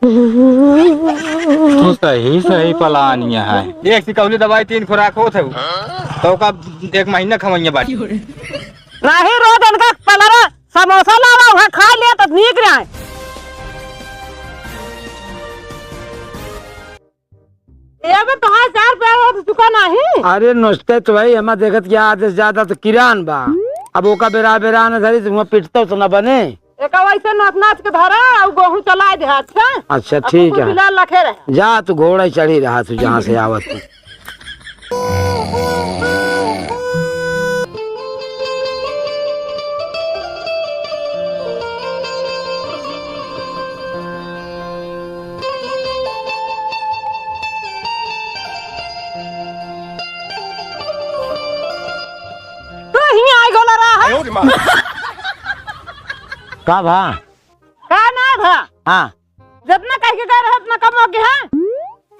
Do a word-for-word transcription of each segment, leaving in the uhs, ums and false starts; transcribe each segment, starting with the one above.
तू सही सही पलानिया है। एक सिकौली दवाई तीन खुराक होत है, तो का एक महीना खवइया बाटी। नहीं, रोज इनका पलरा समोसा लावा, वहाँ खा लिया तो नीक रहे। ये भी तो है, चार रुपया हो चुका नहीं। अरे नोचते तो भाई, हमार देखत क्या आधे से ज्यादा तो किरान बा। अब ओका बेरा बेरा न धरी, तुम पिटतो तो न बने। एका वैसे नाच नाच के धरा, और गोहूं चलाए दे, अच्छा? अच्छा, अब ठीक कुकुर है। बिलाल लखे रहे। जा, तू घोड़ा चढ़ी रहा, तू जहाँ से आवत तू। तू ही आइ गोला रहा है। का भा? का ना भा? हाँ। जितना कह के गए रहे, उतना कम हो गया है।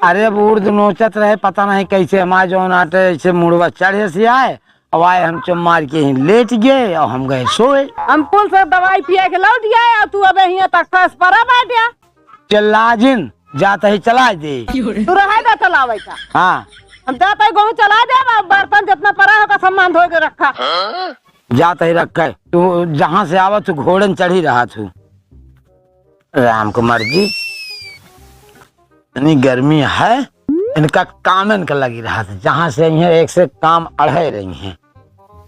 अरे, अब उर्द नोचत रहे, पता नहीं कैसे हमारे जौन आटे, ऐसे मुड़वा चढ़े से आए, अब आए हम चुप मार के ही लेट गए और हम गए सोए। हम पुल से दवाई पिया के लौट गए और तू अबे हियां तक फंस पड़ा बैठ गया। चिल्ला जिन, जात ही चला दे। तू रहे दा चलावे का। हाँ। हम जात ही गोहूं चला दे, अब बर्तन जितना पड़ा होगा सब मान धो के रखा। जात ही रखे। तू जहाँ से आवा तू घोड़न चढ़ी रहा तू। राम कुमार जी, इतनी गर्मी है, इनका काम इनका लगी रहा था, जहाँ से आई हैं एक से काम अढ़े रही हैं।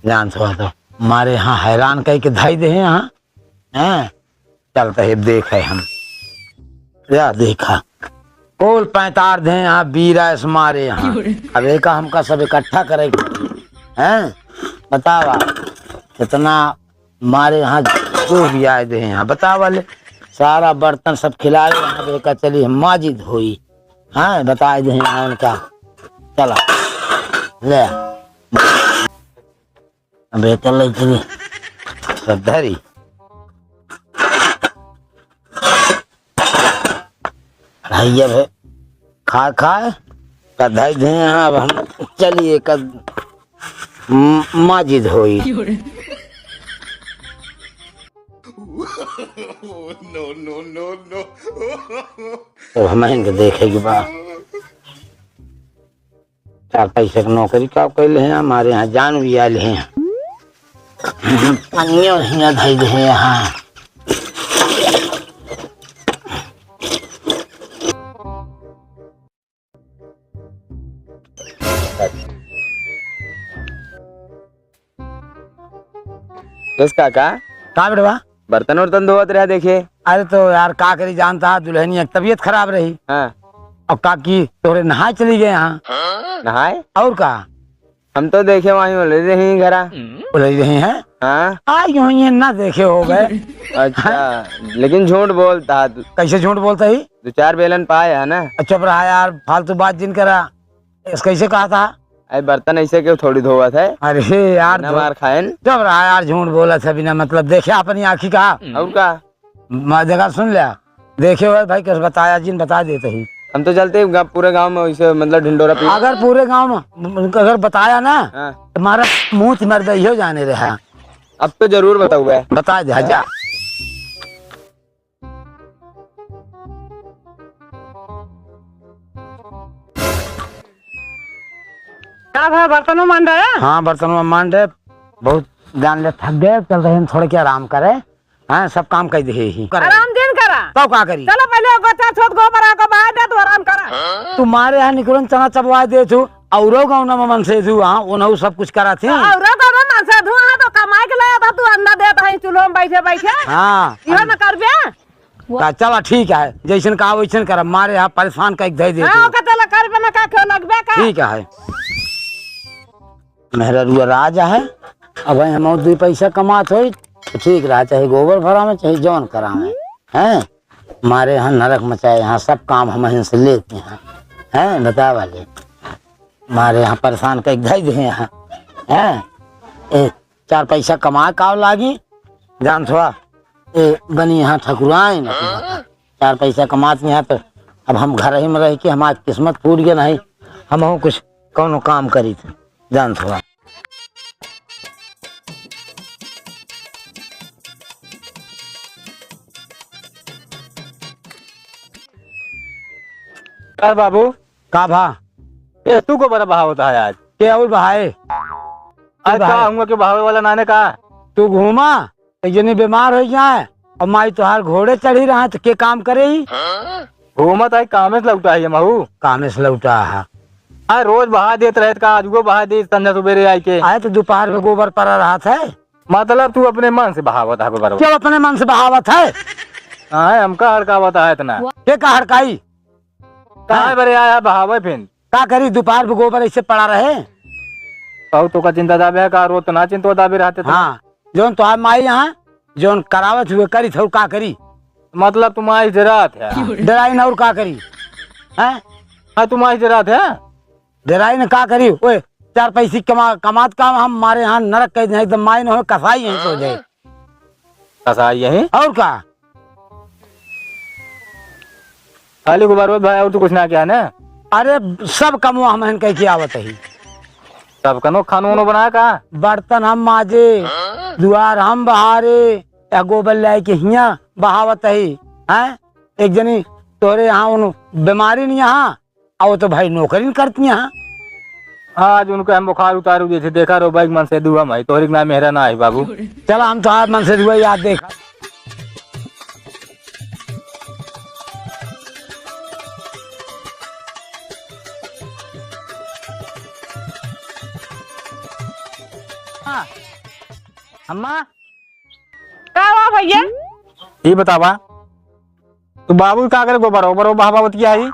जानत हो तो मारे यहाँ हैरान कई के धई दे हैं यहाँ, हैं? चलते ही देखे हम, या देखा, कोल पैंतार दे यहाँ, बीरा इस मारे यहाँ। अब एका हमका सब इकट्ठा करे के पड़ी, हैं? बतावा, कितना मारे यहाँ जो भी आए दे यहाँ, बतावा ले, सारा बर्तन सब खिलाए यहाँ, बेका चली हम माजी धोई, हाँ, बताए दे यहाँ उनका, चला, ले, अब एकर ले चली, सब धरी। भैया भे, खा खा, का धई दे हैं, अब हम चलिए, का म-, माजिद होई। No, no, no, no। तो हम इनके देखे के बा। चार पैसे के नौकरी का कैले हैं, हमारे यहाँ जान भी आयल हैं। पनियो हियाँ धइल है यहाँ। बस काका। का बेटवा? बर्तन उर्तन धोवत रहा देखे। अरे तो यार का करी जानता, दुल्हनिया की तबीयत खराब रही। हाँ। अब काकी तोरे नहाए चली गए यहाँ। नहाए? और का? हम तो देखे वहीं उलझ रही हैं घरा। उलझ रही हैं? हाँ। आ, यूं ही ना देखे हो गए। अच्छा, हाँ? लेकिन झूठ बोलता तू। कैसे झूठ बोलता ही? दो चार बेलन पाए है ना। चुप रहा यार, फालतू बात जिन करा। इस कैसे कहा था? अरे बर्तन ऐसे क्यों थोड़ी धोवत है? अरे यार, बिना धो-, मार खाएन। चुप रहा यार, झूठ बोलत है बिना मतलब देखे अपनी आँखी का। और का? मैं देखा, सुन लिया, देखे हुए भाई, कैसे बताया जिन बता देते ही। हम तो चलते गा-, पूरे गाँव में वैसे मतलब ढिंडोरा पी। अगर पूरे गाँव में अगर बताया ना, हाँ। तुम्हारा मुंह मर गई हो जाने रहा। अब तो जरूर बताऊँ। बता दे, जा। का भा, बर्तनों मांड है? हाँ, बर्तनों मांड है। बहुत जान ले थक गए, चल रहे हैं थोड़े के आराम करे। हाँ, सब काम कर दे ही। करे। आराम दिन करा। तब का करी? चलो पहले ओकर चार छोट गोबर आके बाहर दे, तू आराम करा। तुम्हारे यहाँ निकलन चना चबवा दे तू, औरो गाँव ना मन से तू, हाँ, उन्हों सब कुछ करा थी। तो औरो गाँव मन से तू, हाँ, तो कमाए के लाया था, तू अंडा देता है चूल्हो में बैठे बैठे। हाँ। इहो न करबे। का, चला ठीक है, जैसन कहा वैसन कर, मारे यहाँ परेशान कइके धइ दे हाँ, तू। ओका चला करबे ना का, क्यों लगबे का? ठीक है। मेहररुआ राज है, अब हम दुइ पैसा कमात होई, तो ठीक रहा, चाहे गोबर भरावे, चाहे जौन करावे, हैं? मारे यहाँ नरक मचाए, यहाँ सब काम हम इनसे लेते हैं, हैं? बतावा ले, मारे यहाँ परेशान कइके धइ दे यहाँ, हैं? ए, चार पैसा कमाए का लागी, जानत हुआ, ए, बनी यहाँ ठकुराइन, चार पैसा कमात यहाँ तो अब हम घर ही में रह के हमार किस्मत फूट गया नहीं, हमहूँ कुछ कौनो काम करी थे, जानत हुआ। अरे बाबू। का भा? ए, तू गोबर बहावत है आज? के और बहाए? अरे का बहाए? हुआ के बहावे वाला नाने का? तू घूमा, एक जनी बीमार होइ जाए और माई तोहार घोड़े चढ़ी रहा तो के काम करे ही? घूमत आई, कामे से लौटा है महू। कामे से लौटा है। आ, रोज बहा देत रहत का, आज वो बहा दे संझा सुबेरे आई के। आए तो दोपहर में गोबर पड़ा रहत है। मतलब तू अपने मन से बहावत है गोबर? क्यों अपने मन से बहावत है? हाँ, हमका हड़कावत है इतना। के का हड़काई? काहे हाँ। बरे आया बहावे फिन? का करी, दोपहर में गोबर ऐसे पड़ा रहे। कहू तो का चिंता दाबे है का, रोज तो ना चिंता दाबे रहते थे। हाँ, जौन तोहार माई यहाँ, जौन करावत हुए करी थे, का करी? मतलब तुम आई जरात है। डराई न और का करी? हैं? हाँ, तुम आई जरात है। डराई न का करी? ओए, चार पैसे कमा, कमात का हम मारे यहाँ नरक कह दे, एकदम माई न हो, कसाई यहीं सो जाए। कसाई यहीं? और का? खाली गोबरवा भाई, और तो कुछ ना किया ना? अरे, सब कमवा हम हन कह के आवत ही। सब कनो खानो वानो बनाया का? बर्तन हम माजे, दुआर हम बहारे, या गोबर लाए के हियाँ बहावत ही, हैं? एक जनी तोरे यहाँ उन बीमारी नहीं यहाँ, और तो भाई नौकरी नहीं करती यहाँ। आज उनको हम बुखार उतारू देते, देखा रो बैग मन से दुआ माई, तोहरी के नाम मेहरा ना है बाबू। चला हम तो आज मन से दुआ याद देखा। हाँ। अम्मा। का हुआ भैया? ई बतावा, तू बाबू का करे गोबर, गोबर बहावा बतिया आई?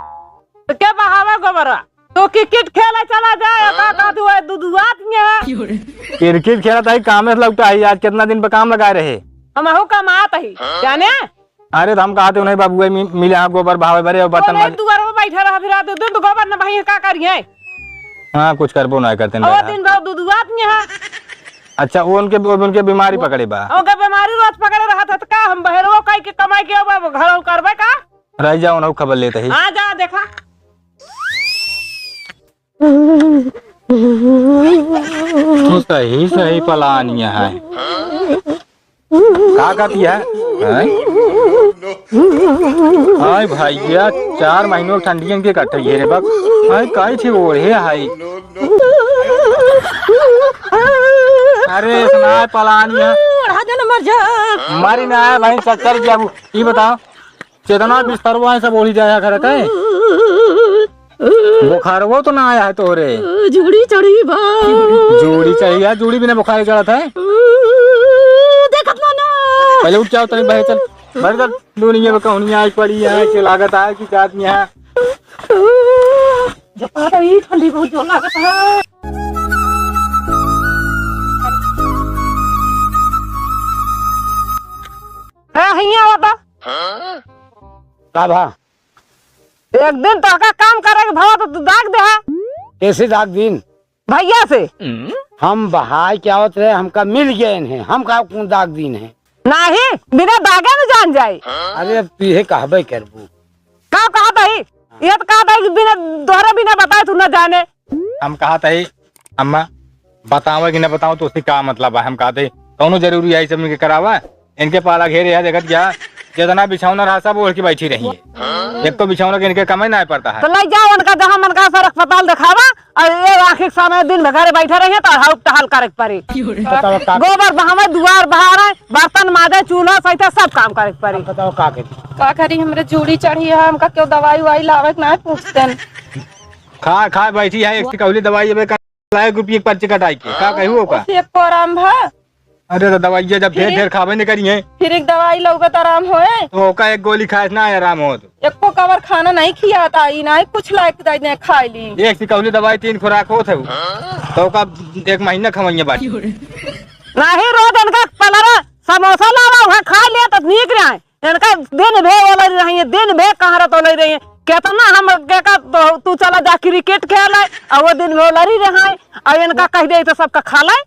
तो के बहावा गोबर? तो क्रिकेट खेले चला जाए, का, का तू है, दुदुआत में है? क्रिकेट खेलत आई, कामे से लौटा आई, आज कितना दिन पे काम लगाए रहे। हमहू कमात ही, जाने? अरे तो हम कहते उन्हें बाबू, मि-, मिले हाँ गोबर बहावे बरे और बर्तन बोले, माजे। दुआर में बैठा रहा, फिर दो दिन तो गोबर न बही का करिए? हाँ, कुछ करबो ना करते हैं और भाई। दिन भर दुदुआत में है। अच्छा, वो उनके, वो उनके बीमारी वो, पकड़े बा। उनके बीमारी रोज पकड़े रहा था, तो का हम बहरवो काई के कमाई के अब घर करबे का? रह जाओ ना, खबर लेते ही। आ जा, देखा। तू सही, सही पलानिया है। का कहती है? हैं? हाय भैया, चार महीनों की ठंडियन के कट है रे बाप। हाय, काई थी ओढ़े हाय। अरे, इतना पलानी है। ओढ़ा दे ना, मर जा। मारी ना है भाई, चक्कर क्या वो? ये बताओ, चेतना बिस्तरवा है, सब ओढ़ी जाया घर के। बुखारवो तो ना आया है तोहरे? जूड़ी चढ़ी बा। जूड़ी चढ़ी है, जूड़ी बिना बुखार चढ़त है? देखत ना ना। पहले उठ जाओ, तनी बहे चल। भर कर दुनिया में कहूँ आई पड़ी है, के लागत है कि जात में है। जपा तो ई ठंडी बहुत जोर लागत है। ए, हियाँ आवता। का भा? एक दिन तोहका काम करे के भवा तो तू दाग दे हा। कैसे दाग दीन? भैया से। हम बहाय के आवत रहे, हमका मिल गए हैं, हम का कौन दाग दीन है? नाही, बिना दागे में जान जाए। अरे अब तू ये कहबे करबू। का कहत हई? ये तो कहत हई कि बिना, तोहरे बिना बताए तू न जाने। हम कहत हई, अम्मा, बतावे कि न बताओ तो उससे का मतलब है? हम कहत हई, कौनो जरूरी है ई सब इनके करावा? इनके पाला घेरे है, देखत क्या, जितना बिछौना रहा सब ओढ़ के बैठी रही है। एक तो बिछौना के इनके कमे ना पड़ता है। तो ले जाओ उनका, जहाँ मन का सर अस्पताल दिखावा, और ये आँखी के सामने दिन भर घरे बैठे रहिए तो अढ़ाऊ टहल करे के पड़ी। बताओ का गोबर बहावे, दुआर बहारे, बर्तन माजे, चूल्हा सहित सब काम करे के पड़ी। बताओ का करी? का करी, हमरे जूड़ी चढ़ी है, हमका क्यों दवाई उवाई लावे के ना पूछते हैं। खा, खा बैठी है, एक सिकौली दवाई अबे का लाख रुपये के पर्ची कटाई के, का कहू ओका? उससे एको आराम भा? अरे तो दवाइया जब ढेर फिर ढेर खाबे नहीं करी है। फिर एक दवाई लौकत आराम होए? तो ओका एक गोली खाए से ना आराम होत। एको कवर खाना नहीं खियाता, ई नहीं कुछ लायक दे दे खाए ली। एक सिकौली दवाई तीन खुराक होत है, तो ओका एक महीना खवइया बाटी। नहीं, रोज इनका पलरा समोसा लावा, वहाँ खा लिया तो नीक रहे। इनका दिन भे ओलई रही है, दिन भे कहाँ रत ओलई रही है। केतना हम के का तो तू चला जा क्रिकेट खेले, और वो दिन भे ओलरी रहा है, और इनका कह दे तो सबका खा ले।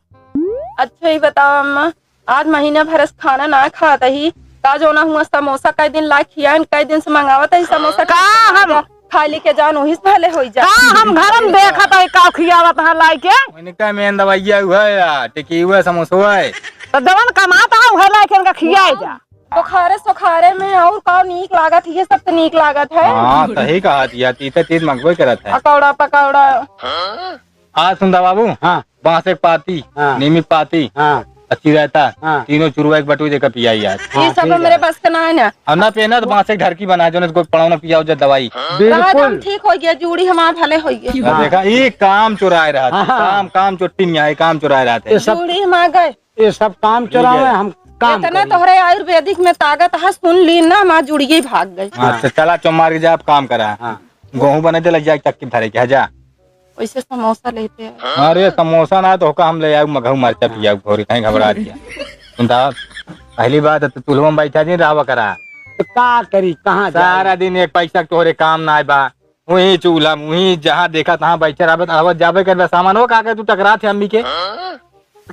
अच्छा, ये बताओ अम्मा, आज महीना भर से खाना ना खात ही, का जो ना हुआ समोसा कई दिन ला खिया, कई दिन से मंगावत ही समोसा, का हम खा ली के जान, वही से भले होई जा। का हम घर में देखत है का खियावत है लाई के? इनका मेन दवाइया हुआ है, टिकी हुआ, समोसा हुआ है। तो जवन कमात है, उहे लाई के इनका खियाए जा। सोखारे सोखारे में और का नीक लागत, ये सब तो नीक लागत है। हाँ, सही कहा दिया, तीते तीत मंगबे करत है। पकौड़ा पकौड़ा। आज सुन दा बाबू, हाँ। बांसे के पाती, हाँ। नीमी के पाती, हाँ। अच्छी रहता, हाँ। तीनों चुरुआ एक बटुई देकर पियाई आज। ये हाँ, सब ठीक मेरे है। बस के ना है ना। और ना पेना तो बांसे के ढरकी बनाए, जो ना इसको पड़ाव ना पियाओ जब दवाई। बिल्कुल। हम ठीक हो गया, जूड़ी हमार भले हो गया। हाँ। देखा, ये काम चुराए रहा था। हाँ। काम, काम चुट्टी नहीं आए, काम चुराए रहा था। ये सब जूड़ी हम आ गए। ये सब काम चुरावे, हम काम इतना करी। तोहरे आयुर्वेदिक में ताकत है, सुन ली ना, हमार जुड़िए भाग गई। हाँ, तो चला चौमार के जा, आप काम करा। हाँ। गेहूं बने दे, लग जाए चक्की भरे के, जा। वैसे समोसा लेते हैं। अरे समोसा ना तो होका हम ले आऊ, मगहू मरचा पियाऊ, घोरी कहीं घबरा दिया। सुनता, पहली बात है तो चूल्हा में बैठा दिन रहवा करा। तो का करी, कहाँ जाई? सारा दिन एक पैसा के तोहरे काम ना आए बा। वही चूल्हा, वही जहाँ देखा तहाँ बैठे रहबे, तो अड़बत जाबे करबे, सामान हो का के तू टकरात है अम्मी के?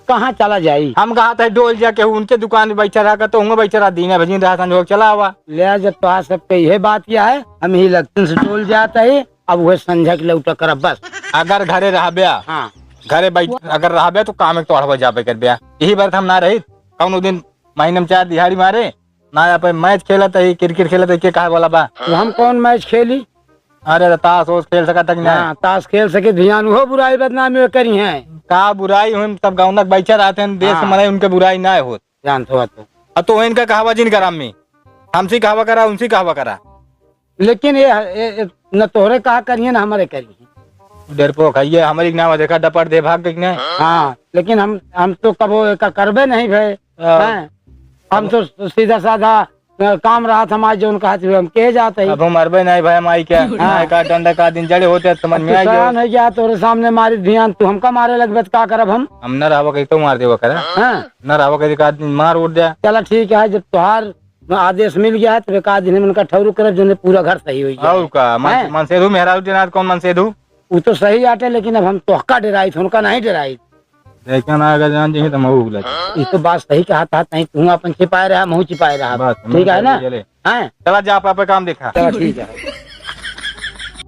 कहाँ चला जाई? हम कहा था डोल जा के उनके दुकान में बैठे रहा, तो हुआ बैठे रहा, दीना भजीन रहा, संजोग चला हुआ। ले आ, जब तोहार सबके यह बात किया है, हम ही लगतन से डोल जात है, अब वह संझा के लौटा करब बस। अगर घरे रहबे, हाँ। घरे बैठ, अगर रहबे तो काम एक तो अड़बत जाबे करबे। यही बार हम ना रही, कौनो दिन महीने में चार दिहाड़ी मारे, ना यहाँ पे मैच खेलत है, क्रिकेट खेलत है, के कहे वाला बा? तो हम कौन मैच खेली? अरे, तो ताश ओश खेल सकत है कि नहीं? हाँ, ताश खेल सके, ध्यान उहो बुराई बदनामी करी हैं। का बुराई हुई, तब गौनक बैठे रहते हैं, देश हाँ। मने उनके बुराई ना होत। जानत हो तो। अब तो इनका कहावा जिन करा अम्मी, हमसे कहावा करा, उनसे कहावा करा। लेकिन ये, ये, ये न तोहरे कहा करिए, न हमारे करिए। डरपोक है ये, हमारी नाम देखा, डपट दे भाग गई ना। हाँ, लेकिन हम, हम तो कबो एका करबे नहीं भए। हाँ। हैं? हम तो सीधा साधा, अ, काम रहा था हमारे, जो उनका हाथ में हम कहे जाते हैं। अब हम मरबे नहीं भाई, माई के, हाँ। माई का डंडा का दिन जड़े होते हैं, समझ अब में तू आ गया। सयान है क्या, तोरे सामने मारी ध्यान, तू हमका मारे लगबे तो का करब हम? हम न रहबो कहीं तो मार देबो करे। हाँ। न रहबो कहीं का दिन मार उठ दे। चला ठीक है, जब तोहार आदेश मिल गया है, तो एक आध दिन में उनका ठौरू करब, जो पूरा घर सही हो गया। और का, मन, हैं? मनसेधू मेहरारू के नाथ कौन मनसेधू? वो तो सही आटे, लेकिन अब हम तोहका डराई थे, उनका नहीं डराई। देखा ना, अगर जान जाइए तो महू उगला। ये तो बात सही कहा था, तहीं तू अपन छिपाए रहा, महू छिपाए रहा। बस, ठीक है ना? ये ले। हैं? चला जा, आप, आप काम देखा। चला ठीक है।